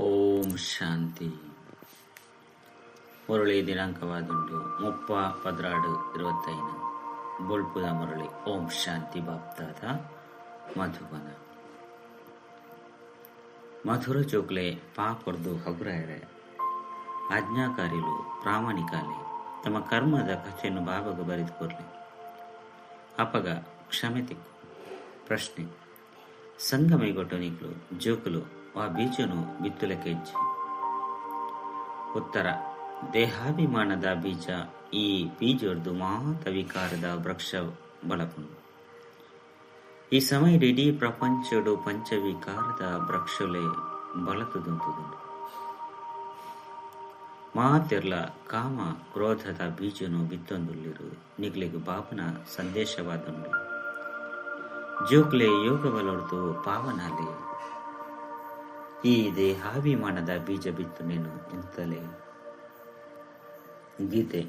ಓಂ ಶಾಂತಿ. ಮುರಳಿ ದಿನಾಂಕವಾದುಂಡು 30/12/25. ಬೊಳ್ಪುದ ಮುರಳಿ. ಓಂ ಶಾಂತಿ. ಬಾಪ್ದಾದ, ಮಧುಬನ. ಮಧುರ ಚೋಕ್ಲೆ, ಪಾಪೊರ್ದು ಹಗುರಾಯರೆ, ಆಜ್ಞಾಕಾರಿಲು, ಪ್ರಾಮಾಣಿಕಾಲೆ. ತಮ್ಮ ಕರ್ಮದ ಕಥೆಯನ್ನು ಬಾಬಾಗ ಬರೆದು ಕೊರ್ಲೆ, ಅಪಗ ಕ್ಷಮೆ ತಿಕ್ಕು. ಪ್ರಶ್ನೆ: ಸಂಗಮಯುಗೊಟು ನಿಕ್ಲು ಜೋಕುಲು ವಾ ಬೀಜನು ಬಿತ್ತುಲೆಕ ಇಜ್ಜಿ? ಉತ್ತರ: ದೇಹಾಭಿಮಾನದ ಬೀಜ. ಈ ಬೀಜೊರ್ದು ಮಾತ ವಿಕಾರದ ವೃಕ್ಷ ಬಳಪುಂಡು. ಈ ಸಮಯಡ್ ಇಡೀ ಪ್ರಪಂಚೊಡು ಪಂಚವಿಕಾರದ ವೃಕ್ಷಲೆ ಬಳತುದುಂತುದುಂಡು. ಮಾತೆರ್ಲ ಕಾಮ ಕ್ರೋಧದ ಬೀಜನು ಬಿತ್ತೊಂದುಲ್ಲೆರ್. ನಿಕ್ಲೆಗ್ ಬಾಬನ ಸಂದೇಶವಾದುಂಡು: ಜೋಕ್ಲೆ, ಯೋಗ ಬಲೊರ್ದು ಪಾವನಾಲೆ. ಈ ದೇಹಾಭಿಮಾನದ ಬೀಜ ಬಿತ್ತುನೆನ್ ಉಂತಲೆ. ಗೀತೆ: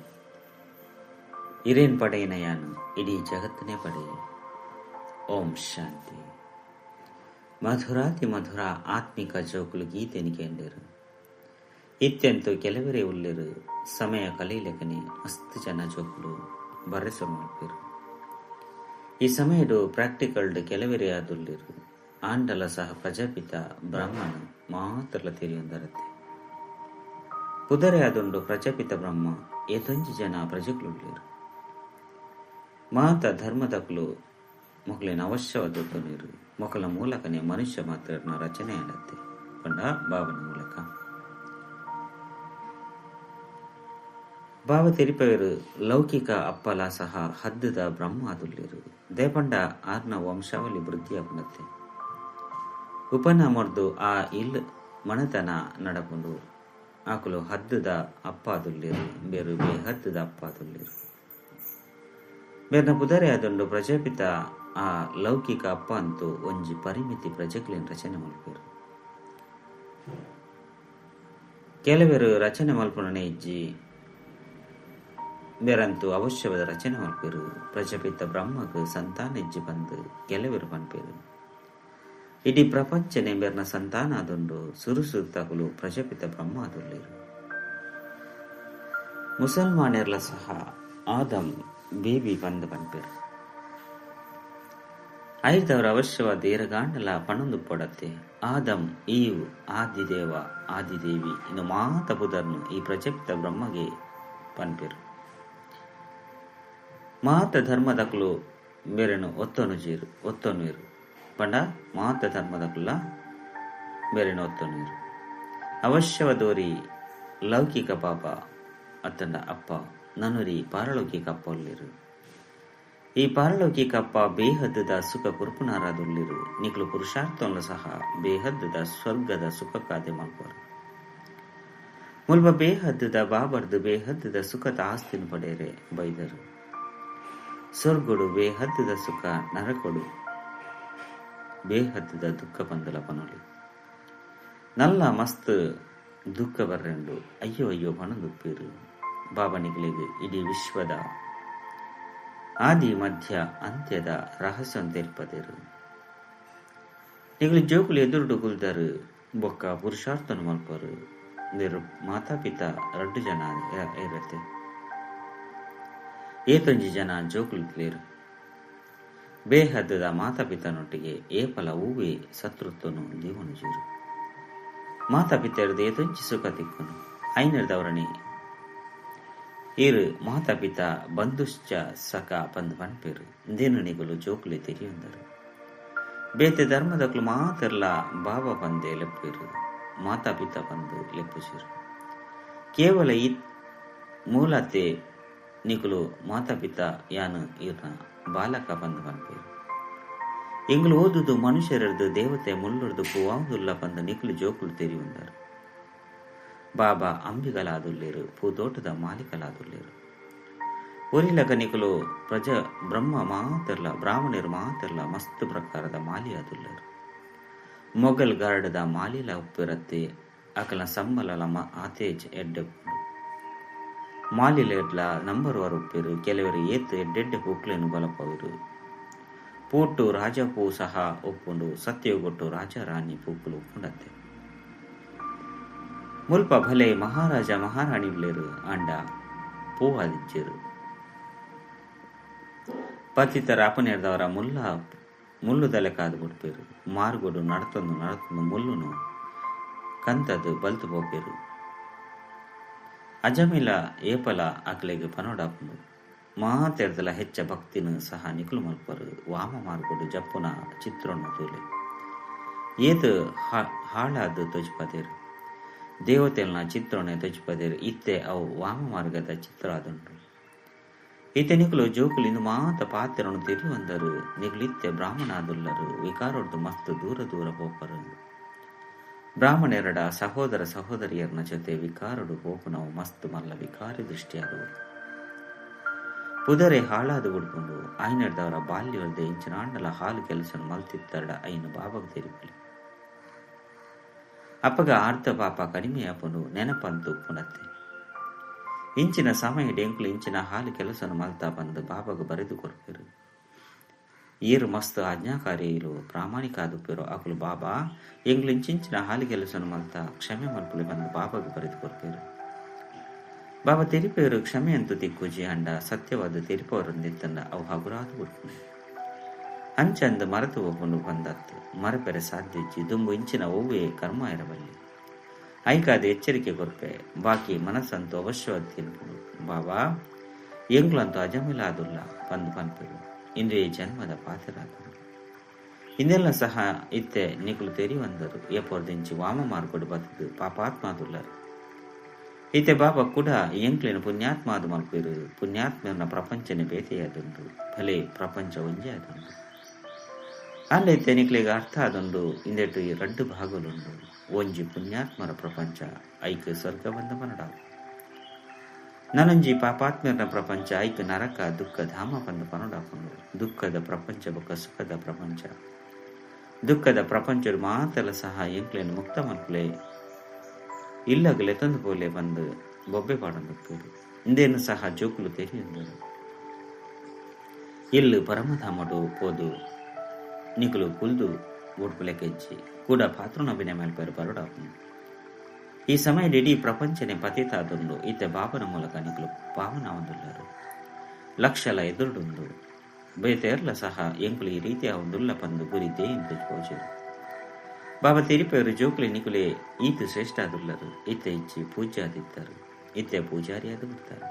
ಇರೇನ್ ಪಡೆಯಿನ ಯಾನ್ ಇಡೀ ಜಗತ್ತನೇ ಪಡೆಯೆ. ಓಂ ಶಾಂತಿ. ಮಧುರಾತಿ ಮಧುರ ಆತ್ಮಿಕ ಜೋಕುಲು ಗೀತೆನ್ ಕೇಂಡೆರ್. ಇತ್ಯಂತು ಕೆಲವರೇ ಉಲ್ಲೆರ್. ಸಮಯ ಕಲೀಲೆಕನೆ ಮಸ್ತ್ ಜನ ಜೋಕುಲು ಬರ್ರೆ ಸುರು ಮಲ್ಪೆರ್. ಈ ಸಮಯಡ್ ಪ್ರಾಕ್ಟಿಕಲ್ಡ್ ಕೆಲವರೇ ಆದುಲ್ಲೆರ್. ಆಂಡಲ ಸಹ ಪ್ರಜಾಪಿತ ಬ್ರಹ್ಮನ್ ಮಾತ್ರಲ ತೆರಿಯೊಂದರತ್ತೆ. ಪುದರೆ ಆದುಂಡು ಪ್ರಜಾಪಿತ ಬ್ರಹ್ಮ. ಏತೊಂಜಿ ಜನ ಪ್ರಜೆಕುಲುಲ್ಲೆರ್. ಮಾತ ಧರ್ಮದಕುಲು ಮೊಕಲೆನ್ ಅವಶ್ಯವಾದ್ ಒತ್ತೊನ್ವೆರ್. ಮೊಕಲ್ನ ಮೂಲಕನೆ ಮನುಷ್ಯ ಮಾತ್ರನ ರಚನೆ ಆಂಡತ್ತೆ, ಪಂಡ ಬಾಬನ ಮೂಲಕ. ಬಾಬಾ ತೆರಿಪವೆರ್, ಲೌಕಿಕ ಅಪ್ಪಲ ಸಹ ಹದ್ದುದ ಬ್ರಹ್ಮ ಆದುಲ್ಲೆರ್. ದಾಯೆಪಂಡ ಆರ್ನ ವಂಶಾವಳಿ ವೃದ್ಧಿ ಆಪುಂಡತ್ತೆ. ಉಪನಾಮೊರ್ದು ಆ ಇಲ್ ಮನೆತನ ನಡಪುಂಡು. ಅಕುಲು ಹದ್ದುದ ಅಪ್ಪ ಆದುಲ್ಲೆರ್, ಬೇರು ಬೇಹದ್ದುದ ಅಪ್ಪ ಆದುಲ್ಲೆರ್. ಬೇರ್ನ ಪುದರೆ ಆದುಂಡು ಪ್ರಜಾಪಿತ. ಆ ಲೌಕಿಕ ಅಪ್ಪ ಅಂತೂ ಒಂಜಿ ಪರಿಮಿತಿ ಪ್ರಜೆಕ್ಲೆನ್ ರಚನೆ ಮಲ್ಪೆರ್. ಕೆಲವೆರ್ ರಚನೆ ಮಲ್ಪುನನೇ ಇಜ್ಜಿ. ಬೇರಂತೂ ಅವಶ್ಯವಾದ ರಚನೆ ಮಲ್ಪೆರ್. ಪ್ರಜಾಪಿತ ಬ್ರಹ್ಮಗ್ ಸಂತಾನ ಇಜ್ಜಿ ಪಂದ್ ಕೆಲವೆರ್ ಪನ್ಪೆರ್. ಇಡೀ ಪ್ರಪಂಚನೆ ಬೇರ್ನ ಸಂತಾನ ಆದುಂಡು. ಸುರು ಸುರುತಕುಲು ಪ್ರಜಾಪಿತ ಬ್ರಹ್ಮ ಆದುಲ್ಲೆರ್. ಮುಸಲ್ಮಾನೆರ್ಲ ಸಹ ಆದಂ ಬೇಬಿ ಪಂದ್ ಪನ್ಪೆರ್. ಐರ್ದವರ ಅವಶ್ಯವಾದ ಏರೆಗಾಂಡಲ ಪನೊಂದುಪ್ಪೊಡತ್ತೆ. ಆದಂ, ಈವ್, ಆದಿದೇವ, ಆದಿದೇವಿ ಇಂದು ಮಾತ ಪುದರ್ನ್ ಈ ಪ್ರಜಾಪಿತ ಬ್ರಹ್ಮಗೆ ಪನ್ಪೆರ್. ಮಾತ ಧರ್ಮದಕುಲು ಮೇರೆನ್ ಒತ್ತೊನುಜೆರ್, ಒತ್ತೊನುವೆರ್. ಪಂಡ ಮಾತ ಧರ್ಮದಕುಲ್ಲ ಮೇರೆನ್ ಒತ್ತೊನುವೆರ್. ಅವಶ್ಯವಾದೋರಿ ಲೌಕಿಕ ಪಾಪ ಅತ್ತಂಡ ಅಪ್ಪ, ನನೊರಿ ಪಾರಲೌಕಿಕ ಅಪ್ಪ ಉಲ್ಲೆರ್. ಈ ಪಾರಲೌಕಿಕ ಅಪ್ಪ ಬೇಹದ್ದುದ ಸುಖ ಕೊರ್ಪುನಾರಾದುಲ್ಲೆರ್. ನಿಕ್ಲು ಪುರುಷಾರ್ಥನ್ಲ ಸಹ ಬೇಹದ್ದುದ ಸ್ವರ್ಗದ ಸುಖಕ್ಕಾದೆ ಮಲ್ಪುವರ್. ಮುಲ್ಪ ಬೇಹದ್ದುದ ಬಾಬರ್ದು ಬೇಹದ್ದುದ ಸುಖದ ಆಸ್ತಿನ್ ಪಡೆಯರೆ ಬೈದರು. ಸ್ವರ್ಗೊಡು ಬೇಹದ್ದುದ ಸುಖ, ನರಕೊಡು ಬೇಹದ್ದುದ ದುಃಖ ಪಂದಲ ಪನೊಲಿ. ನಲ್ಲ ಮಸ್ತ್ ದುಃಖ ಬರ್ರೆಂಡು ಅಯ್ಯೋ ಅಯ್ಯೋ ಪನೊಂದುಪ್ಪೆರ್. ಬಾಬಾ ನಿಕ್ಲೆಗ್ ಇಡೀ ವಿಶ್ವದ ಆದಿ ಮಧ್ಯ ಅಂತ್ಯದ ರಹಸ್ಯನ್ ತೆರಿಪದೆರ್. ನಿಕ್ಲು ಜೋಕುಲು ಎದುರುಡು ಕುಲ್ದರ್ ಬೊಕ್ಕ ಪುರುಷಾರ್ಥನ್ ಮಲ್ಪರು. ಮೇರ್ ಮಾತಾಪಿತ ರಡ್ಡ್ ಜನ ಇರತ್ತೆ. ಏತೊಂಜಿ ಜನ ಜೋಕುಲು ಬೇಹದ್ದುದ ಮಾತಾಪಿತನೊಟ್ಟಿಗೆ ಏಪಲ ಹೂವೆ ಶತ್ರುತ್ವನು ದೀವೊನುಜೆರ್. ಮಾತಾಪಿತೆರ್ದ್ ಏತೊಂಜಿ ಸುಖ ತಿಕ್ಕುನು. ಐನೆರ್ದವರನೆ ಈರ್ ಮಾತಾಪಿತ ಬಂಧುಶ್ಚ ಸಖ ಪಂದ್ ಪನ್ಪೆರ್. ಇಂದೆನ್ ನಿಕುಲು ಜೋಕುಲೆ ತೆರಿಯೊಂದರ್. ಬೇತೆ ಧರ್ಮದಕುಲು ಮಾತೆರ್ಲ ಬಾಬಾ ಪಂದೇ ಲೆಪ್ಪುವೆರ್, ಮಾತಾಪಿತ ಪಂದ್ ಲೆಪ್ಪುಜೆರ್. ಕೇವಲ ಈ ಮೂಲತೆ ನಿಕುಲು ಮಾತಾಪಿತ ಯಾನ್ ಈರ್ನ ಬಾಲಕ ಪಂದ್ ಪನ್ಪೆರ್. ಎಂಕುಲು ಓದುದು ಮನುಷ್ಯರೆರ್ದ್ ದೇವತೆ ಮುಲ್ಲುರ್ದು ಪೂವಾವುದುಲ್ಲ ಪಂದ್ ನಿಕುಲು ಜೋಕುಲು ತೆರಿಯೊಂದರ್. ಬಾಬಾ ಅಂಬಿಗಲಾದುಲ್ಲೆರ್, ಪೂದೋಟದ ಮಾಲೀಕಲಾದುಲ್ಲೆರ್. ಒರಿಲಕ ನಿಕುಲು ಪ್ರಜಾ ಬ್ರಹ್ಮ ಮಾತೆರ್ಲ ಬ್ರಾಹ್ಮಣೆರ್ ಮಾತೆರ್ಲ ಮಸ್ತ್ ಪ್ರಕಾರದ ಮಾಲಿ ಆದುಲ್ಲೆರ್. ಮೊಘಲ್ ಗಾರ್ಡದ ಮಾಲಿಲ ಉಪ್ಪೆರತ್ತೆ. ಅಕಲ್ನ ಸಂಬಳಲ ಆತೇಜ್ ಎಡ್ಡೆ ಉಪ್ಪುಂಡು. ಮಾಲಿಲೆಡ್ಲ ನಂಬರ್ ವಾರ್ ಉಪ್ಪೆರ್. ಕೆಲವೆರ್ ಏತ್ ಎಡ್ಡೆಡ್ಡೆ ಪೂಕ್ಲೆನ್ ಬಲಪವೆರ್. ಪೂಟು ರಾಜ ಪೂ ಸಹ ಉಪ್ಪುಂಡು. ಸತ್ಯಯುಗೊಟು ರಾಜ ರಾಣಿ ಪೂಕುಲು ಉಪ್ಪುಂಡತ್ತೆ. ಮುಲ್ಪ ಭಲೆ ಮಹಾರಾಜ ಮಹಾರಾಣಿಯುಲ್ಲೆರ್ ಆಂಡ ಪೋವಾದಿಜ್ಜೆರ್. ಪತಿತರ ಅಪುನೆರ್ದವರ ಮುಲ್ಲುದಲೆಕಾದ್ ಬುಡ್ಪೆರ್. ಮಾರ್ಗೊಡು ನಡತೊಂದು ನಡತೊಂದು ಮುಲ್ಲುನು ಕಂತದ್ ಬಲ್ತ್ ಪೋಪೆರ್. ಅಜಮಿಲ ಏಪಲ ಅಕ್ಲೆಗ್ ಪನೊಡಾಪುಂಡು. ಮಾತೆರ್ದಲ ಹೆಚ್ಚ ಭಕ್ತಿನ್ ಸಹ ನಿಕುಲು ಮಲ್ಪರು ವಾಮ ಮಾರ್ಗೊಡು ಜಪ್ಪುನ ಚಿತ್ರೊನು ತೂಲೆ. ಏತ್ ಹಾಳಾದ್ ತೋಜಿಪದೆರ್. ದೇವತೆಲ್ನ ಚಿತ್ರೊನೆ ತೋಜಿಪದೆರ್. ಇತ್ತೆ ಅವು ವಾಮ ಮಾರ್ಗದ ಚಿತ್ರ ಆದುಂಡು. ಇತ್ತೆ ನಿಕುಲು ಜೋಕುಲು ಇಂದು ಮಾತ ಪಾತೆರೊನು ತೆರಿಯೊಂದರು. ನಿಕುಲು ಇತ್ತೆ ಬ್ರಾಹ್ಮಣಾದುಲ್ಲರು ವಿಕಾರೊಡ್ದು ಮಸ್ತ್ ದೂರ ದೂರ ಪೋಪರು. ಬ್ರಾಹ್ಮಣೆರಡ ಸಹೋದರ ಸಹೋದರಿಯರ್ನ ಜೊತೆ ವಿಕಾರೊಡು ಪೋಪುನವು ಮಸ್ತ್ ಮಲ್ಲ ವಿಕಾರಿ ದೃಷ್ಟಿಯಾದವು. ಪುದರೆ ಹಾಳಾದ್ ಬುಡ್ಪುಂಡು. ಆಯಿನೆಡ್ದವರ ಬಾಲ್ಯೊರ್ದೆ ಇಂಚಿನಾಂಡಲ ಹಾಲು ಕೆಲಸನ್ ಮಲ್ತಿತ್ತರ್ಡ ಐನ್ ಬಾಬಗ್ ತೆರಿಪುಲೆ. ಅಪಗ ಅರ್ಧ ಪಾಪ ಕಡಿಮೆಯಾಪುಂಡು. ನೆನಪಂತು ಉಪ್ಪುನತ್ತೆ. ಇಂಚಿನ ಸಮಯಡ್ ಎಂಕುಲು ಇಂಚಿನ ಹಾಲು ಕೆಲಸನ್ ಮಲ್ತ ಪಂದ್ ಬಾಬಗ್ ಬರೆದು ಕೊರ್ಪೆರ್. ಏರ್ ಮಸ್ತ್ ಆಜ್ಞಾಕಾರಿಲು ಪ್ರಾಮಾಣಿಕ ಆದುಪ್ಪೆರೋ ಅಕುಲು ಬಾಬಾ ಎಂಕುಲು ಇಂಚಿಂಚಿನ ಹಾಲು ಕೆಲಸನ್ ಮಲ್ತ ಕ್ಷಮೆ ಮಲ್ಪುಲೆ ಪಂದ್ ಬಾಬಗ್ ಬರೆದು ಕೊರ್ಪೆರ್. ಬಾಬಾ ತೆರಿಪೆರ್ ಕ್ಷಮೆ ಅಂತೂ ತಿಕ್ಕುಜಿ ಅಂಡ ಸತ್ಯವಾದ ತೆರಿಪವರಂದಿತ್ತಂಡ ಅವು ಹಗುರಾದ್ ಬುಡ್ಪುಂಡು. ಅಂಚಂದ್ ಮರತು ಪೋಪುಂಡು ಪಂದತ್ ಮರಪೆರೆ ಸಾಧ್ಯ ಇಜ್ಜಿ. ದುಂಬು ಇಂಚಿನ ಒವ್ವೇ ಕರ್ಮ ಇರಬಲ್ಲಿ. ಐಕಾದ್ ಎಚ್ಚರಿಕೆ ಕೊರ್ಪೆ. ಬಾಕಿ ಮನಸ್ಸಂತೂ ಅವಶ್ಯವಾದ್ ತಿನ್ಪುಂಡು. ಬಾಬಾ ಎಂಕ್ಲಂತೂ ಅಜಮಿಲ ಆದುಲ್ಲ ಪಂದ್ ಪನ್ಪೆರ್. ಇಂದುವೇ ಜನ್ಮದ ಪಾತೆರಾದುಂಡು. ಇಂದೆಲ್ಲ ಸಹ ಇತ್ತೆ ನಿಕುಲು ತೆರಿವಂದರು. ಏಪೊರ್ದಿಂಚಿ ವಾಮ ಮಾರ್ಗೊಡು ಬತ್ತುದು ಪಾಪಾತ್ಮಾದುಲ್ಲರು. ಇತ್ತೆ ಬಾಬಾ ಕೂಡ ಎಂಕ್ಲೆನ ಪುಣ್ಯಾತ್ಮಾದು ಮಲ್ಪೆರ್. ಪುಣ್ಯಾತ್ಮನ ಪ್ರಪಂಚನೆ ಬೇತೆಯಾದುಂಡು. ಭಲೆ ಪ್ರಪಂಚ ಒಂಜೇ ಆದುಂಡು. ಆಂಡ ಇತ್ತೆ ನಿಕ್ಲೆಗ್ ಅರ್ಥ ಆದುಂಡು. ಇಂದೆಟ್ ರಡ್ಡ್ ಭಾಗಲುಂಡು. ಒಂಜಿ ಪುಣ್ಯಾತ್ಮರ ಪ್ರಪಂಚ ಐಕ್ ಸ್ವರ್ಗ ಬಂದ ಪನಡಾವು. ನನೊಂಜಿ ಪಾಪಾತ್ಮರ ಪ್ರಪಂಚ ಐಕ್ ನರಕ ದುಃಖ ಧಾಮ ಪಂದ್ ಪನೊಡಾಪುಂಡು. ದುಃಖದ ಪ್ರಪಂಚ ಬೊಕ್ಕ ಸುಖದ ಪ್ರಪಂಚ. ದುಃಖದ ಪ್ರಪಂಚಡ್ ಮಾತಲ ಸಹ ಎಂಕ್ಲೆನ್ ಮುಕ್ತ ಮಲ್ಪುಲೆ ಇಲ್ಲಗ್ ಲೆತೊಂದು ಪೋಲೆ ಪಂದ್ ಬೊಬ್ಬೆ ಪಾಡೊಂದುಪ್ಪೆರ್. ಇಂದೆನ್ ಸಹ ಜೋಕುಲು ತೆರಿಯೊಂದೆರ್. ಇಲ್ಲ್ ಪರಮಧಾಮೊಡು ಪೋದು ನಿಕುಲು ಕುಲ್ದು ಬುಡ್ಪುಲೆಕ ಇಜ್ಜಿ. ಕೂಡ ಪಾತ್ರೊನ ಅಭಿನಯ ಮಲ್ಪೆರೆ ಬರೊಡಾಪುಂಡು. ಈ ಸಮಯಡ್ ಇಡೀ ಪ್ರಪಂಚನೆ ಪತಿತ ಆದುಂಡು. ಇತ್ತೆ ಬಾಬನ ಮೂಲಕ ನಿಕುಲು ಪಾವನ ಆವೊಂದುಲ್ಲರು. ಲಕ್ಷಲ ಎದುರುಡುಂಡು. ಬೇತೆರ್ಲ ಸಹ ಎಂಕುಲು ಈ ರೀತಿ ಆವೊಂದುಲ್ಲ ಪಂದ್ ಗುರಿ ದೇಯಿನ್ ತೋಜಿಪೋಜೆರ್. ಬಾಬಾ ತೆರಿಪೆರ್ ಜೋಕುಲೆ ನಿಕುಲೆ ಈತ್ ಶ್ರೇಷ್ಠ ಆದುಲ್ಲರು. ಇತ್ತೆ ಇಜ್ಜಿ ಪೂಜ್ಯ ಆದಿತ್ತರು. ಇತ್ತೆ ಪೂಜಾರಿಯಾದ್ ಬುಡ್ತಾರ್.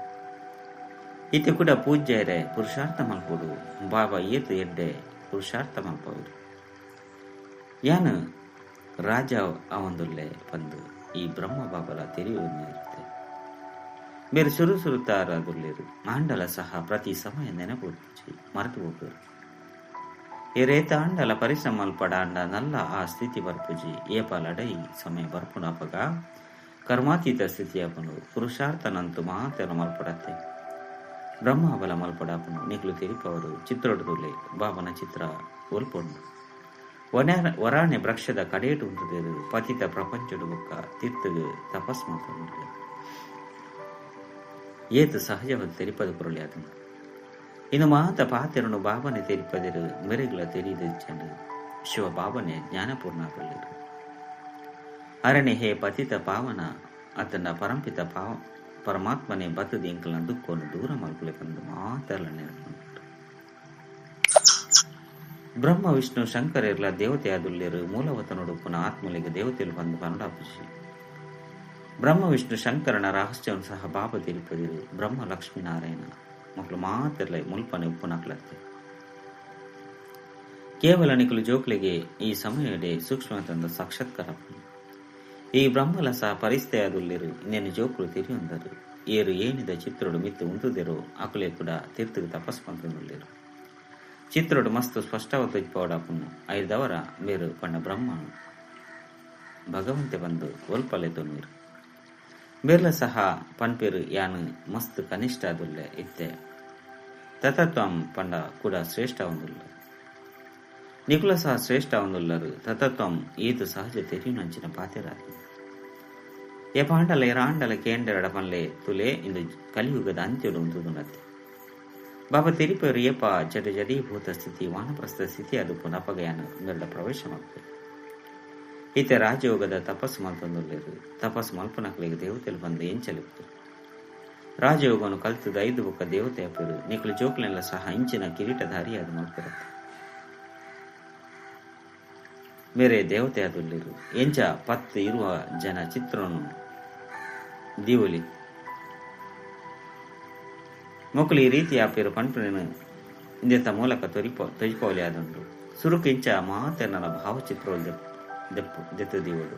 ಇತ್ತೆ ಕೂಡ ಪೂಜ್ಯರೆ ಪುರುಷಾರ್ಥ ಮಲ್ಪೊಡು. ಬಾಬಾ ಏತ್ ಎಡ್ಡೆ ಪುರುಷಾರ್ಥ ಮಲ್ಪವೆರ್. ಯಾನ್ ರಾಜ ಆವೊಂದುಲ್ಲೆ ಪಂದ್ ಈ ಬ್ರಹ್ಮ ಬಾಬಲ ತೆರಿಯೊಂದಿರುತ್ತೆ. ಮೇರ್ ಸುರು ಸುರುತಾರಾದುಲ್ಲೆರ್. ಆಂಡಲ ಸಹ ಪ್ರತಿ ಸಮಯ ನೆನಪು ಉಪ್ಪುಜಿ. ಮರತು ಪೋಪೆರ್. ಏರೇತ ಆಂಡಲ ಪರಿಶ್ರಮ ಮಲ್ಪಡ ಆಂಡ ನಲ್ಲ ಆ ಸ್ಥಿತಿ ಬರ್ಪುಜಿ. ಏಪ ಲಡೈ ಸಮಯ ಬರ್ಪುಂಡು ಅಪಗ ಕರ್ಮಾತೀತ ಸ್ಥಿತಿ ಆಪುಂಡು. ಪುರುಷಾರ್ಥನಂತು ಮಾತೆಲ ಮಲ್ಪಡತ್ತೆ. ಬ್ರಹ್ಮ ಬಲ ಮಲ್ಪಡಾಪುಂಡು. ನಿಕುಲು ತೆರಿಪವರು. ಚಿತ್ರೊಡು ತೂಲೆ ಬಾಬನ ಚಿತ್ರ ಒಲ್ಪುಂಡು. ವರಾಣೆ ವೃಕ್ಷದ ಕಡೇಟು ಉಂತುದೆರ್. ಪತಿತ ಪ್ರಪಂಚೊಡು ಬೊಕ್ಕ ತಿರ್ತುಗ್ ತಪಸ್ ಮಲ್ತೊಂದುಲ್ಲೆರ್. ಏತ್ ಸಹಜವಾದ್ ತೆರಿಪದ ಪೊರುಲೆ ಆದುಂಡು. ಇಂದು ಮಾತ ಪಾತೆರೊನು ಬಾಬನೆ ತೆರಿಪದೆರ್. ಮೆರೆಗ್ಲ ತೆರಿದಿಜ್ಜಂಡ್. ಶಿವ ಬಾಬನೆ ಜ್ಞಾನಪೂರ್ಣ ಆದುಲ್ಲೆರ್. ಅರಣೆ ಹೇ ಪತಿತ ಪಾವನ ಅತ್ತಂಡ ಪರಂಪಿತ ಪರಮಾತ್ಮನೆ ಬತ್ತುದು ಎಂಕಲ್ನ ದುಃಖೊನು ದೂರ ಮಲ್ಪುಲೆ ಪಂದ್ ಮಾತೆರ್ಲ ನೆನಪು. ಬ್ರಹ್ಮ ವಿಷ್ಣು ಶಂಕರೆರ್ಲ ದೇವತೆ ಆದುಲ್ಲೆರ್. ಮೂಲವತನೊಡು ಉಪ್ಪುನ ಆತ್ಮಲೆಗ್ ದೇವತೆಲು ಪಂದ್ ಪನೊಡಾಪುಜಿ. ಬ್ರಹ್ಮ ವಿಷ್ಣು ಶಂಕರನ ರಹಸ್ಯವನ್ನು ಸಹ ಬಾಬಾ ತೆರಿಪದೆರ್. ಬ್ರಹ್ಮ ಲಕ್ಷ್ಮೀನಾರಾಯಣ ಮೊಕುಲು ಮಾತೆರ್ಲ ಮುಲ್ಪನೆ ಉಪ್ಪುನಕ್ಲತ್ತೆ. ಕೇವಲ ನಿಕುಲು ಜೋಕ್ಲೆಗೆ ಈ ಸಮಯಡೆ ಸೂಕ್ಷ್ಮತಂದ ಸಾಕ್ಷಾತ್ಕಾರ ಆಪುಂಡು. ಈ ಬ್ರಹ್ಮಲ ಸಹ ಪರಿಸ್ಥಿತಿಯಾದುಲ್ಲೆರ್. ಇಂದೆನ್ ಜೋಕುಲು ತೆರಿಯೊಂದರು. ಏರು ಏನಿದ ಚಿತ್ರೊಡು ಮಿತ್ತ್ ಉಂತುದೆರೋ ಅಕುಲೆ ಕೂಡ ತಿರ್ತುಗ್ ತಪಸ್ ಮಲ್ತೊಂದುಲ್ಲೆರ್. ಚಿತ್ರೊಡು ಮಸ್ತ್ ಸ್ಪಷ್ಟವಾದ್ ತೋಜಿಪಾವೊಡಾಪುಂಡು. ಐದವರ ಮೇರ್ ಪಂಡ ಬ್ರಹ್ಮ ಭಗವಂತೆ ಪಂದ್ ಒಲ್ಪ ಲೆತೊನ್ವೆರ್. ಮೇರ್ಲ ಸಹ ಪನ್ಪೆರ್ ಯಾನ್ ಮಸ್ತ್ ಕನಿಷ್ಠ ಆದುಲ್ಲೆ. ಇತ್ತೆ ತತತ್ವಂ ಪಂಡ ಕೂಡ ಶ್ರೇಷ್ಠ ಆವೊಂದುಲ್ಲೆರ್. ನಿಕುಲ ಸಹ ಶ್ರೇಷ್ಠ ಆವೊಂದುಲ್ಲರು. ತತತ್ವಂ ಏತ್ ಸಹಜ ತೆರಿಯುನಂಚಿನ ಪಾತೆರಾದುಂಡು. ಏಪಾಂಡಲ ಏರಾಂಡಲ ಕೇಂಡರಡ ಪನ್ಲೆ ತುಲೆ ಇಂದು ಕಲಿಯುಗದ ಅಂತ್ಯೊಡು ಉಂತುದುಂಡತ್ತೆ. ಬಾಬಾ ತೆರಿಪೆರ್ ಏಪ ಜಡ ಜಡೀಭೂತ ಸ್ಥಿತಿ ವಾನಪ್ರಸ್ಥ ಸ್ಥಿತಿ ಆದುಪ್ಪುಂಡು ಅಪಗ ಯಾನ್ ಮೆರ್ಡ ಪ್ರವೇಶ ಮಲ್ಪೆ. ಇತ್ತೆ ರಾಜಯೋಗದ ತಪಸ್ಸು ಮಲ್ತೊಂದುಲ್ಲೆರ್. ತಪಸ್ಸು ಮಲ್ಪುನಕ್ಲೆಗ್ ದೇವತೆಲು ಪಂದ್ ಎಂಚ ಲೆಪ್ಪುವೆರ್? ರಾಜಯೋಗನು ಕಲ್ತ್ದ್ ಐದ್ ಬೊಕ್ಕ ದೇವತೆ ಆಪೆರ್. ನಿಕುಲು ಜೋಕುಲೆನ್ಲ ಸಹ ಇಂಚಿನ ಕಿರೀಟಧಾರಿಯಾದ್ ಮಲ್ಪೆರತ್ತೆ. ಮೇರೆ ದೇವತೆ ಆದುಲ್ಲೆರ್. ಎಂಚ 10, 20 ಜನ ಚಿತ್ರೊನು ದೀವೊಲಿ. ಮೊಕುಲು ಈ ರೀತಿ ಆಪೆರ್ ಪನ್ಪುನೆನ್ ಇಂದೆತ ಮೂಲಕ ತೊಜಿಪಾವೊಲಿ ಆದುಂಡು. ಸುರುಕು ಇಂಚ ಮಾತೆರ್ನಲ ಭಾವಚಿತ್ರೊಲು ದೆತ್ತ್ ದೀವೊಡು.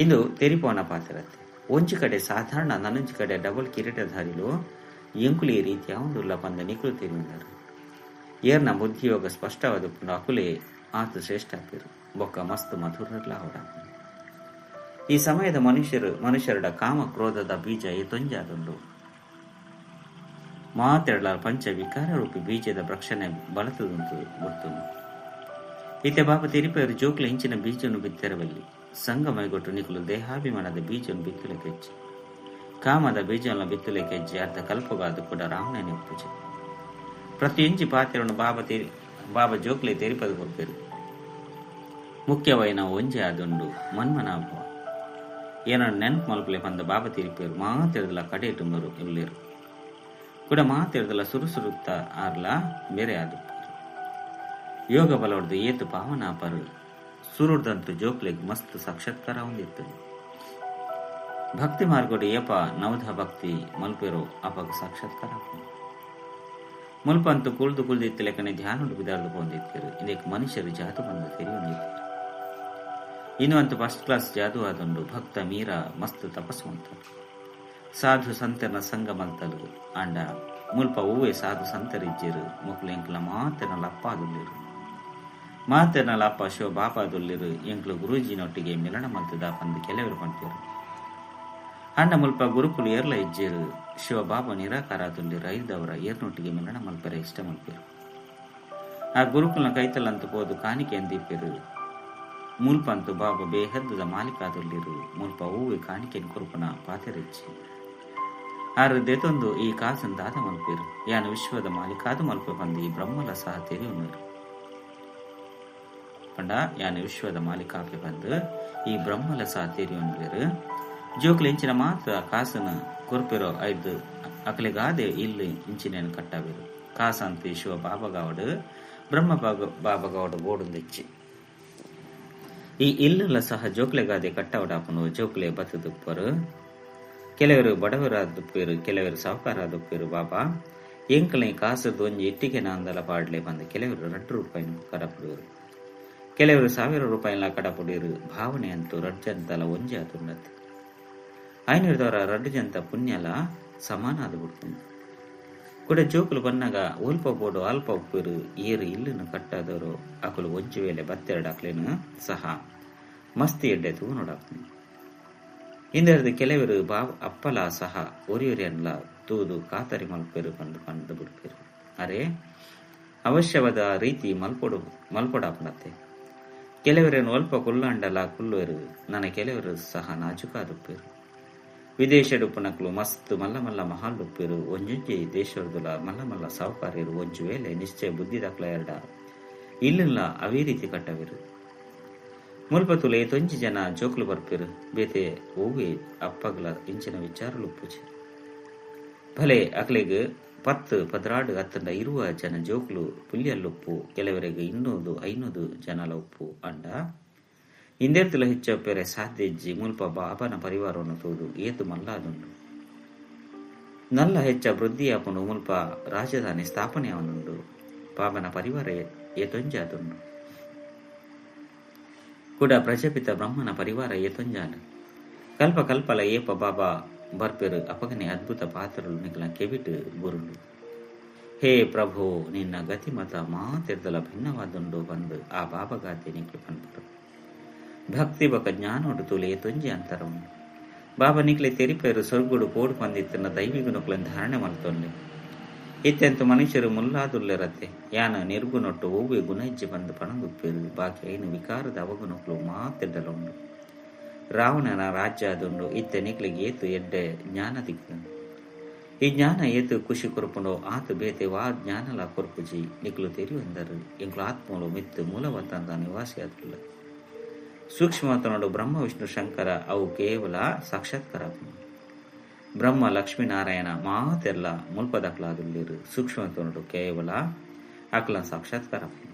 ಇಂದು ತೆರಿಪಾವುನ ಪಾತೆರತ್ತೆ. ಒಂಜಿ ಕಡೆ ಸಾಧಾರಣ ನನೊಂಜಿ ಕಡೆ ಡಬಲ್ ಕಿರೀಟಧಾರಿಲು ಎಂಕುಲು ಈ ರೀತಿ ಆವೊಂದುಲ್ಲ ಪಂದ್ ನಿಕುಲು ತೆರಿಯೊಂದರ್. ಏರ್ನ ಬುದ್ಧಿಯೋಗ ಸ್ಪಷ್ಟವಾದುಪ್ಪುಂಡು ಅಕುಲೇ ಆತ್ ಶ್ರೇಷ್ಠ ಆಪೆರ್ ಬೊಕ್ಕ ಮಸ್ತ್ ಮಧುರರ್ಲಾ ಆವೊಡಾಪುಂಡು. ಈ ಸಮಯದ ಮನುಷ್ಯರುಡ ಕಾಮ ಕ್ರೋಧದ ಬೀಜ ಏತೊಂಜಾದುಂಡು. ಮಾತೆರ್ಲ ಪಂಚ ವಿಕಾರ ರೂಪಿ ಬೀಜದ ರಕ್ಷಣೆ ಬಳತುದುಂತು ಬುಡ್ತುಂಡು. ಇತ್ತೆ ಬಾಬಾ ತೆರಿಪೆರ್ ಜೋಕ್ಲೆ ಇಂಚಿನ ಬೀಜನು ಬಿತ್ತೆರವಲ್ಲಿ. ಸಂಗಮೈಗೊಟ್ಟು ನಿಕುಲು ದೇಹಾಭಿಮಾನದ ಬೀಜನು ಬಿತ್ತುಲೆ ಕೆಜ್ಜಿ. ಕಾಮದ ಬೀಜನ ಬಿತ್ತುಲೆ ಕೆಜ್ಜಿ ಅರ್ಧ ಕಲ್ಪಗಾದ ಕೂಡ ರಾವಣನೆ ಪೂಜೆ. ಪ್ರತಿಯೊಂಜಿ ಪಾತೆರನು ಬಾಬಾ ಜೋಕ್ಲೆ ತೆರಿಪದು ಕೊರ್ಪೆರು. ಮುಖ್ಯವಾಯಿನ ಒಂಜೆ ಆದುಂಡು ಮನ್ಮನಾಭವ. ಏನನ್ನು ನೆನಪು ಮಲ್ಪಲೆ ಪಂದ ಬಾಬಾ ತೆರಿಪೇರು ಮಾತೆರ್ದಲ ಕಡೆಯಿಟ್ಟು ಉಲ್ಲೇರು. ಕೂಡ ಮಾತೆರ್ದಲ ಸುರುಸುರುತ್ತ ಆರ್ಲ ಬೇರೆ ಆದು. ಯೋಗ ಬಲವರ್ದು ಏತು ಪಾವನಾಪರು ಸುರುರ್ದಂತು ಜೋಕ್ಲೆಗ್ ಮಸ್ತ್ ಸಾಕ್ಷಾತ್ಕಾರ ಹೊಂದಿತ್ತು. ಭಕ್ತಿ ಮಾರ್ಗೋಡು ಏಪ ನವಧ ಭಕ್ತಿ ಮಲ್ಪೆರೋ ಅಪಗ ಸಾಕ್ಷಾತ್ಕಾರ ಮುಲ್ಪಂತು ಕುಳ್ದು ಕುಳ್ದಿತ್ತು ಲೆಕ್ಕನೆ ಧ್ಯಾನ ಬಿದಾರ್ದು ಹೊಂದಿತ್ತಿರು. ಇದಕ್ಕೆ ಮನುಷ್ಯರು ಜಾದು ಬಂದು ತೆರಿಯೊಂದಿತ್ತು. ಇನ್ನು ಅಂತೂ ಫಸ್ಟ್ ಕ್ಲಾಸ್ ಜಾದು ಆದುಂಡು. ಭಕ್ತ ಮೀರಾ ಮಸ್ತ್ ತಪಸ್ಸು ಮಂತಲು ಸಾಧು ಸಂತರನ ಸಂಘ ಮಲ್ತಲು. ಆಂಡ ಮುಲ್ಪ ಒವ್ವೆ ಸಾಧು ಸಂತರಿಜ್ಜರು ಮೊಕ್ಲು ಎಂಕ್ಲ ಮಾತೆರ್ನ ಲಪ್ಪಾದುಲ್ಲೆರು. ಮಾತೆರ್ನ ಲಪ್ಪ ಶಿವ ಬಾಪಾದುಲ್ಲೆರು. ಎಂಕ್ಲು ಗುರೂಜಿನೊಟ್ಟಿಗೆ ಮಿಲನ ಮಲ್ತದ ಪಂದು ಕೆಲವರು ಪಂಪೆರು. ಅಂಡ ಮುಲ್ಪ ಗುರುಕುಲು ಏರ್ಲ ಇಜ್ಜೆರು. ಶಿವ ಬಾಬಾ ನಿರಾಕಾರ ಆದುಲ್ಲೆರು. ಐದವರ ಏರ್ನೊಟ್ಟಿಗೆ ಮಿಲನ ಮಲ್ಪೆರೆ ಇಷ್ಟ ಮಲ್ಪೆರು. ಆ ಗುರುಕುಲ್ನ ಕೈತಲಂತ ಪೋದು ಕಾಣಿಕೆ ಅಂದಿಪ್ಪೆರು. ಮುಲ್ಪಂತು ಬಾಬಾ ಬೇಹದ್ದದ ಮಾಲೀಕಾದುಲ್ಲೆರು. ಮುಲ್ಪ ಹೂವೆ ಕಾಣಿಕೆನ್ ಕೊರ್ಪುನ ಪಾತೆರಿಜ್ಜಿ. ಆರು ದೆತೊಂದು ಈ ಕಾಸನ್ ದಾದ ಮಲ್ಪೆರು. ಯಾನು ವಿಶ್ವದ ಮಾಲೀಕಾದು ಮಲ್ಪೆ ಬಂದು ಈ ಬ್ರಹ್ಮಲ ಸಹ ತೆರಿಯುವರು. ಪಂಡ ಯಾನು ವಿಶ್ವದ ಮಾಲೀಕಾಪೆ ಬಂದು ಈ ಬ್ರಹ್ಮಲ ಸಹ ತೆರಿಯುವರು. ಜೋಕ್ಲು ಇಂಚಿನ ಮಾತ್ರ ಕಾಸನ ಕೊರ್ಪೆರೋ ಐದು ಅಕಲೆಗಾದೆ ಇಲ್ಲಿ ಇಂಚಿನೇನು ಕಟ್ಟಾವೆರು. ಕಾಸಂತ ಶಿವ ಬಾಬಾಗಾವಡು ಬ್ರಹ್ಮ ಬಾಬಾಗಾವಡು ಬೋಡುಂದಿಚ್ಚಿ. ಈ ಇಲ್ಲುಲ ಸಹ ಜೋಕ್ಲೆಗಾದೆ ಕಟ್ಟವಡಾಪನು. ಜೋಕ್ಲೆ ಬತ್ತದುಪ್ಪರು. ಕೆಲವರು ಬಡವರಾದುಪ್ಪೇರು, ಕೆಲವರು ಸಾಹುಕಾರಾದುಪ್ಪೇರು. ಬಾಬಾ ಎಂಕಲೆ ಕಾಸದು ಒಂಜಿ ಇಟ್ಟಿಗೆ ನಾಂದಲ ಪಾಡ್ಲೆ ಬಂದು ಕೆಲವರು 2 ರೂಪಾಯಿನ ಕಡಪುಡಿಯರು. ಕೆಲವರು 1000 ರೂಪಾಯಿನ ಕಡಪುಡಿಯರು. ಭಾವನೆ ಅಂತೂ 2 ಜಂತಲ ಒಂಜಿ ಆತುಂಡತ್ತೆ. ಐನೂರದವರ 2 ಜಂತ ಪುಣ್ಯಲ ಸಮಾನ ಅದು ಬಿಡ್ತು. ಕೂಡ ಜೋಕುಲು ಬನ್ನಾಗ ಒಲ್ಪ ಬೋಡು ಅಲ್ಪ ಉಪ್ಪೇರು. ಏರು ಇಲ್ಲನ್ನು ಕಟ್ಟಾದವರು ಅಕಲು ಒಂಜಿ ವೇಳೆ ಬತ್ತೆರಡು ಅಕ್ಲೇನು ಸಹ ಮಸ್ತಿ ಎಡ್ಡೆ ತೂ ನೋಡಾಕ್ತೀನಿ. ಇಂದೆರದು ಕೆಲವರು ಅಪ್ಪಲ ಸಹ ಒರಿಯೊರಿಯನ್ಲ ತೂದು ಕಾತರಿ ಮಲ್ಪೇರು ಬಂದು ಕಂಡು ಬಿಡ್ಪೇರು. ಅರೆ ಅವಶ್ಯವಾದ ರೀತಿ ಮಲ್ಪೊಡಾಪನತ್ತೆ. ಕೆಲವರೇನು ಅಲ್ಪ ಕುಲ್ಲಾಂಡಲ ಕುಲ್ಲುವರು. ನನ್ನ ಕೆಲವರು ಸಹ ನಾಜುಕಾದುಪ್ಪೇರು. ವಿದೇಶಡುಪ್ಪನಕ್ಲು ಮಸ್ತ್ ಮಲ್ಲ ಮಲ್ಲ ಮಹಾಲ್ಡುಪ್ಪೇರು. ಒಂಜೊಂಜಿ ದೇಶದುಲ ಮಲ್ಲ ಮಲ್ಲ ಸಾಹುಕಾರ್ಯರು ಒಂಜು ವೇಳೆ ನಿಶ್ಚಯ ಬುದ್ಧಿದಾಕ್ಲ ಎರಡ ಇಲ್ಲಲ್ಲ ಅವೇ ರೀತಿ ಕಟ್ಟವಿರು. ಮುಲ್ಪತುಲೆ ತೊಂಜಿ ಜನ ಜೋಕ್ಲು ಬರ್ಪೇರು. ಬೇತೆ ಓವೆ ಅಪ್ಪಗಲ ಇಂಚಿನ ವಿಚಾರಲು ಪೂಜೆ ಭಲೆ ಅಕ್ಲೆಗ್ 10, 16 ಅತ್ತಂಡ 20 ಜನ ಜೋಕ್ಲು ಪುಲ್ಯಲ್ಲುಪ್ಪು. ಕೆಲವರಿಗೆ 200, 500 ಜನಲ ಉಪ್ಪು. ಅಂಡ ಇಂದೆರ್ತುಲ ಹೆಚ್ಚಪ್ಪೆರೆ ಸಾಧ್ಯ ಇಜ್ಜಿ. ಮುಲ್ಪ ಬಾಬನ ಪರಿವಾರವನ್ನು ತೋದು ಏತು ಮಲ್ಲಾದುಂಡು. ನಲ್ಲ ಹೆಚ್ಚ ವೃದ್ಧಿಯಾಪುಂಡು. ಮುಲ್ಪ ರಾಜಧಾನಿ ಸ್ಥಾಪನೆ ಅವನುಂಡು. ಬಾಬನ ಪರಿವಾರ ಏತೊಂಜಾದುಂಡು. ಕೂಡ ಪ್ರಜಾಪಿತ ಬ್ರಹ್ಮನ ಪರಿವಾರ ಏತೊಂಜಾನು. ಕಲ್ಪ ಕಲ್ಪಲ ಏಪ ಬಾಬಾ ಬರ್ಪೆರು. ಅಪಗನೆ ಅದ್ಭುತ ಪಾತ್ರಲು ನಿಕಲ ಕೆವಿಟ್ ಗುರುಂಡು. ಹೇ ಪ್ರಭು, ನಿನ್ನ ಗತಿಮತ ಮಾತೆರ್ದಲ ಭಿನ್ನವಾದುಂಡು ಬಂದು ಆ ಬಾಬಗಾತಿ ನಿಕ್ಲು ಪನ್ಪರು. ಭಕ್ತಿ ಬಕ ಜ್ಞಾನೋಡು ತುಲೆ ಏತೊಂಜಿ ಅಂತರ ಉಂಡು. ಬಾಬಾ ನಿಕ್ಲೆ ತೆರಿಪೇರು ಸೊರ್ಗುಡು ಪೋಡು ಪಂದಿತ್ತನ ದೈವಿಗುಣಕ್ಲೆನ್ ಧಾರಣೆ ಮಲ್ತೊನ್ಲೆ. ಇತ್ಯಂತ ಮನುಷ್ಯರು ಮುಲ್ಲಾದುಲ್ಲೆರತ್ತೆ. ಯಾನ ನಿರ್ಗುಣೊಟ್ಟು ಒವ್ವೆ ಗುಣ ಇಜ್ಜಿ ಬಂದು ಪಣಗುಪ್ಪೇರು. ಬಾಕಿ ಐನು ವಿಕಾರದ ಅವಗುಣಕ್ಲು ಮಾತೆಡ್ಡಲ ಉಂಡು. ರಾವಣನ ರಾಜ್ಯ ಆದುಂಡು. ಇತ್ತೆ ನಿಕ್ಲೆಗ್ ಏತು ಎಡ್ಡೆ ಜ್ಞಾನ ದಿಕ್ಕು. ಈ ಜ್ಞಾನ ಏತು ಖುಷಿ ಕೊರ್ಪುಂಡೋ ಆತು ಬೇತೆ ವಾ ಜ್ಞಾನಲ ಕೊರ್ಪುಜಿ. ನಿಕ್ಲು ತೆರಿಯೊಂದರು ಎಂಕ್ಲು ಆತ್ಮಲು ಮಿತ್ತು ಮೂಲವತಂದ ನಿವಾಸಿ ಆದುಲ್ಲ. ಸೂಕ್ಷ್ಮವತನೊಡು ಬ್ರಹ್ಮ ವಿಷ್ಣು ಶಂಕರ ಅವು ಕೇವಲ ಸಾಕ್ಷಾತ್ಕಾರ ಆಪುಂಡು. ಬ್ರಹ್ಮ ಲಕ್ಷ್ಮೀನಾರಾಯಣ ಮಾತೆರ್ಲ ಮುಲ್ಪದಕ್ಲಾದುಲ್ಲೆರ್ ಸೂಕ್ಷ್ಮವತನೊಡು ಕೇವಲ ಅಕ್ಲ ಸಾಕ್ಷಾತ್ಕಾರ ಆಪುಂಡು.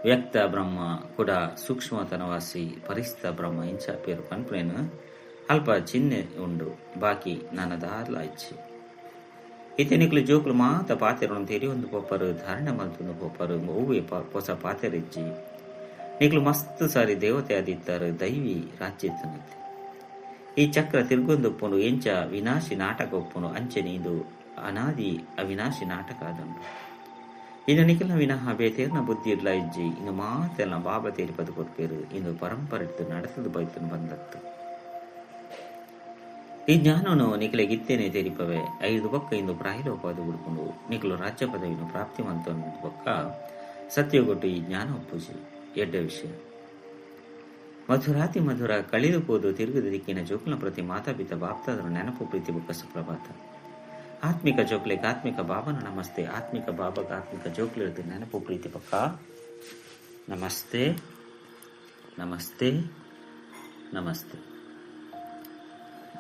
ವ್ಯಕ್ತ ಬ್ರಹ್ಮ ಕೂಡ ಸೂಕ್ಷ್ಮತನವಾಸಿ ಪರಿಸ್ತ ಬ್ರಹ್ಮ ಇಂಚ ಪೇರು ಪನ್ಪುನೇನು ಅಲ್ಪ ಚಿಹ್ನೆ ಉಂಡು ಬಾಕಿ ನನದಾರ್ಲ ಇಚ್ಚಿ. ಇತ್ತೆ ನಿಕ್ಲು ಜೋಕುಲು ಮಾತ ಪಾತೆರೊನು ತೆರಿಯೊಂದು ಪೋಪರು ಧಾರಣೆ ಮಲ್ತೊಂದು ಪೋಪರು ಒವ್ವೆ ಪೊಸ ಪಾತೆರಿಜ್ಜಿ. ನಿಕ್ಲು ಮಸ್ತ್ ಸಾರಿ ದೇವತೆ ಆದಿತ್ತಾರೆ ದೈವಿ ರಾಜ್ಯ ಇತ್ತನೈತೆ. ಈ ಚಕ್ರ ತಿರ್ಗೊಂದುಪ್ಪುಂಡು ಎಂಚ ವಿನಾಶಿ ನಾಟಕ ಉಪ್ಪುಂಡು ಅಂಚನೆ ಇಂದು ಅನಾದಿ ಅವಿನಾಶಿ ನಾಟಕ ಆದುಂಡು. ಇಂದು ನಿಖಿಲ್ನ ವಿನಃ ಬೇತೇರ್ನ ಬುದ್ಧಿ ಇಡ್ಲ ಇಜ್ಜಿ. ಇಂದು ಮಾತೆಲ್ಲ ಬಾಬಾ ತೇರಿ ಪದ ಕೊರ್ಪೇರು ಇಂದು ಪರಂಪರೆ ನಡೆಸದು ಬೈತನು ಬಂದತ್ತು. ಈ ಜ್ಞಾನನು ನಿಖಿಲೆಗ್ ಇತ್ತೇನೆ ತೆರಿಪವೆ ಐದು ಬೊಕ್ಕ ಇಂದು ಪ್ರಾಯಲೋಪಾದ ಬಿಡ್ಕೊಂಡು ನಿಖಲು ರಾಜ್ಯ ಪದವಿಯನ್ನು ಪ್ರಾಪ್ತಿ ಮಂತ ಬೊಕ್ಕ ಸತ್ಯಗೊಟ್ಟು ಈ ಜ್ಞಾನ ಒಪ್ಪುಜಿ ಎಡ್ಡೆ ವಿಷಯ. ಮಧುರಾತಿ ಮಧುರ ಕಳೆದು ಪೋದು ತಿರುಗದ ದಿಕ್ಕಿನ ಜೋಕುಲ ಪ್ರತಿ ಮಾತಾಪಿತ ಬಾಪ್ತಾದರ ನೆನಪು ಪ್ರೀತಿ ಬೊಕ್ಕ ಸುಪ್ರಭಾತ. ಆತ್ಮಿಕ ಜೋಕ್ಲೆಗ್ ಆತ್ಮಿಕ ಬಾಬನ ನಮಸ್ತೆ. ಆತ್ಮಿಕ ಬಾಬಗ ಆತ್ಮಿಕ ಜೋಕ್ಲಿರ್ದು ನೆನಪು ಪ್ರೀತಿ ಬೊಕ್ಕ ನಮಸ್ತೆ ನಮಸ್ತೆ ನಮಸ್ತೆ.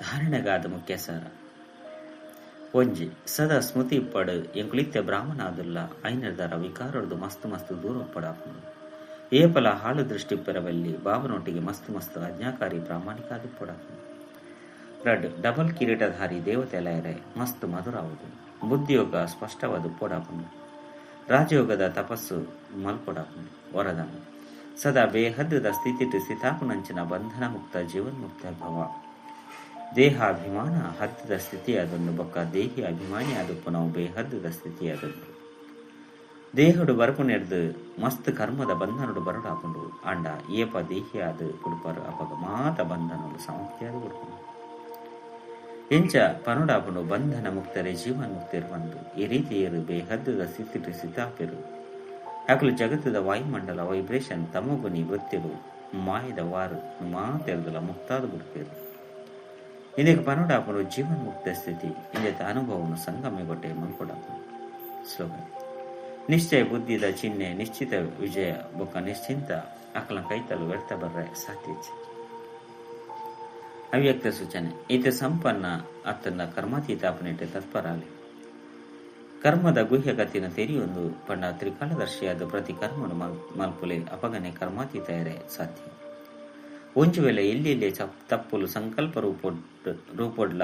ಧಾರಣೆಗಾದ ಮುಖ್ಯ ಸಾರ ಒಂಜಿ ಸದಾ ಸ್ಮೃತಿ ಇಪ್ಪಡು ಎಂಕುಲಿತ್ಯ ಬ್ರಾಹ್ಮಣ ಆದುಲ್ಲ ಐನರ್ದಾರ ವಿಕಾರೊಡ್ದು ಮಸ್ತ್ ಮಸ್ತ್ ದೂರ ಒಪ್ಪಡಾಪುಂಡು. ಏಪಲ ಹಾಳು ದೃಷ್ಟಿ ಪೆರವಲ್ಲಿ ಬಾಬನೊಟ್ಟಿಗೆ ಮಸ್ತ್ ಮಸ್ತ್ ಆಜ್ಞಾಕಾರಿ ಪ್ರಾಮಾಣಿಕ ಆದಿಪ್ಪೊಡಾಪುಂಡು. ರಡ್ ಡಬಲ್ ಕಿರೀಟಧಾರಿ ದೇವತೆ ಮಸ್ತ್ ಮಧುರಾವುದು ಬುದ್ಧಿಯೋಗ ಸ್ಪಷ್ಟವಾದ ಪೊಡಾಪುಂಡು. ರಾಜಯೋಗದ ತಪಸ್ಸು ಮಲ್ಪೊಡಾಪುಂಡು. ವರದಾನ ಸದಾ ಬೇಹದ್ದದ ಸ್ಥಿತಿಟ್ ಸ್ಥಿತಾಪುನಂಚಿನ ಬಂಧನ ಮುಕ್ತ ಜೀವನ್ಮುಕ್ತ ಭವ. ದೇಹಾಭಿಮಾನ ಹದ್ದದ ಸ್ಥಿತಿಯಾದೊಂದು ಬೊಕ್ಕ ದೇಹಿ ಅಭಿಮಾನಿ ಆದಪ್ಪು ನಾವು ಬೇಹದ್ದದ ಸ್ಥಿತಿಯಾದೊಂದು. ದೇಹಡು ಬರಪುನೆರ್ದು ಮಸ್ತ್ ಕರ್ಮದ ಬಂಧನಡು ಬರಡಾಪುಂಡು. ಆಂಡ ಏಪ ದೇಹಿ ಆದ ಬುಡ್ಪಾರು ಅಪಗ ಮಾತ ಬಂಧನಲು ಸಮಾಪ್ತಿಯಾದ ಬುಡ್ಪುಂಡು. ಎಂಚ ಪನುಡಾಪುಂಡು ಬಂಧನ ಮುಕ್ತರೆ ಜೀವನ್ ಮುಕ್ತರು ಬಂದು ಈ ರೀತಿಯರು ಬೇಹದ್ದದ ಸ್ಥಿತಿಟ್ ಸ್ಥಿತಾಪೆರು. ಅಕಲು ಜಗತ್ತದ ವಾಯುಮಂಡಲ ವೈಬ್ರೇಷನ್ ತಮಗುನಿ ವೃತ್ತಿಲು ಮಾಯದ ವಾರು ಮಾತೆರ್ದಲ ಮುಕ್ತಾದ ಬುಡ್ಪೇರು. ಇಂದಕ್ಕೆ ಪನುಡಾಪುಂಡು ಜೀವನ್ ಮುಕ್ತ ಸ್ಥಿತಿ ಇಂದೆತ ಅನುಭವನು ಸಂಗಮೆಗೊಟ್ಟೆ ಮಲ್ಪೊಡಾಪುಂಡು. ಸ್ಲೋಗನ್ ನಿಶ್ಚಯ ಬುದ್ಧಿದ ಚಿಹ್ನೆ ನಿಶ್ಚಿತ ವಿಜಯ ಬೊಕ್ಕ ನಿಶ್ಚಿಂತ ಅಕಲ ಕೈತಲು ವ್ಯರ್ಥ ಬರ್ರೆ ಸಾಧ್ಯ. ಅವ್ಯಕ್ತ ಸೂಚನೆ ಈತ ಸಂಪನ್ನ ಅತ್ತನ್ನ ಕರ್ಮಾತೀತಾಪನೆಟ್ಟೆ ತತ್ಪರಾಲಿ. ಕರ್ಮದ ಗುಹ್ಯ ಗತಿನ ತೆರಿಯೊಂದು ಪಂಡ ತ್ರಿಕಾಲದರ್ಶಿಯಾದ ಪ್ರತಿ ಕರ್ಮನು ಮಲ್ಪುಲೆ ಅಪಗನೆ ಕರ್ಮಾತೀತ ಎರೆ ಸಾಧ್ಯ. ಒಂಜಿ ವೇಳೆ ಎಲ್ಲಿ ತಪ್ಪುಲು ಸಂಕಲ್ಪ ರೂಪೊಡ್ಲ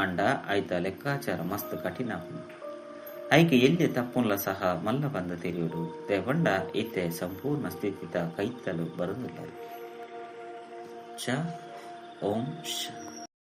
ಆಂಡ ಆಯ್ತ ಲೆಕ್ಕಾಚಾರ ಮಸ್ತ್ ಕಠಿಣ. ಐಕೆ ಎಲ್ಲಿ ತಪ್ಪುನ್ಲ ಸಹ ಮಲ್ಲ ಬಂದ ತೆರೆಯುಡು ದೇವಂಡ ಇತ್ತೆ ಸಂಪೂರ್ಣ ಸ್ಥಿತಿತ ಕೈತಲು ಬರುದಿಲ್ಲ. ಚ ಓಂ ಶಾಂತಿ.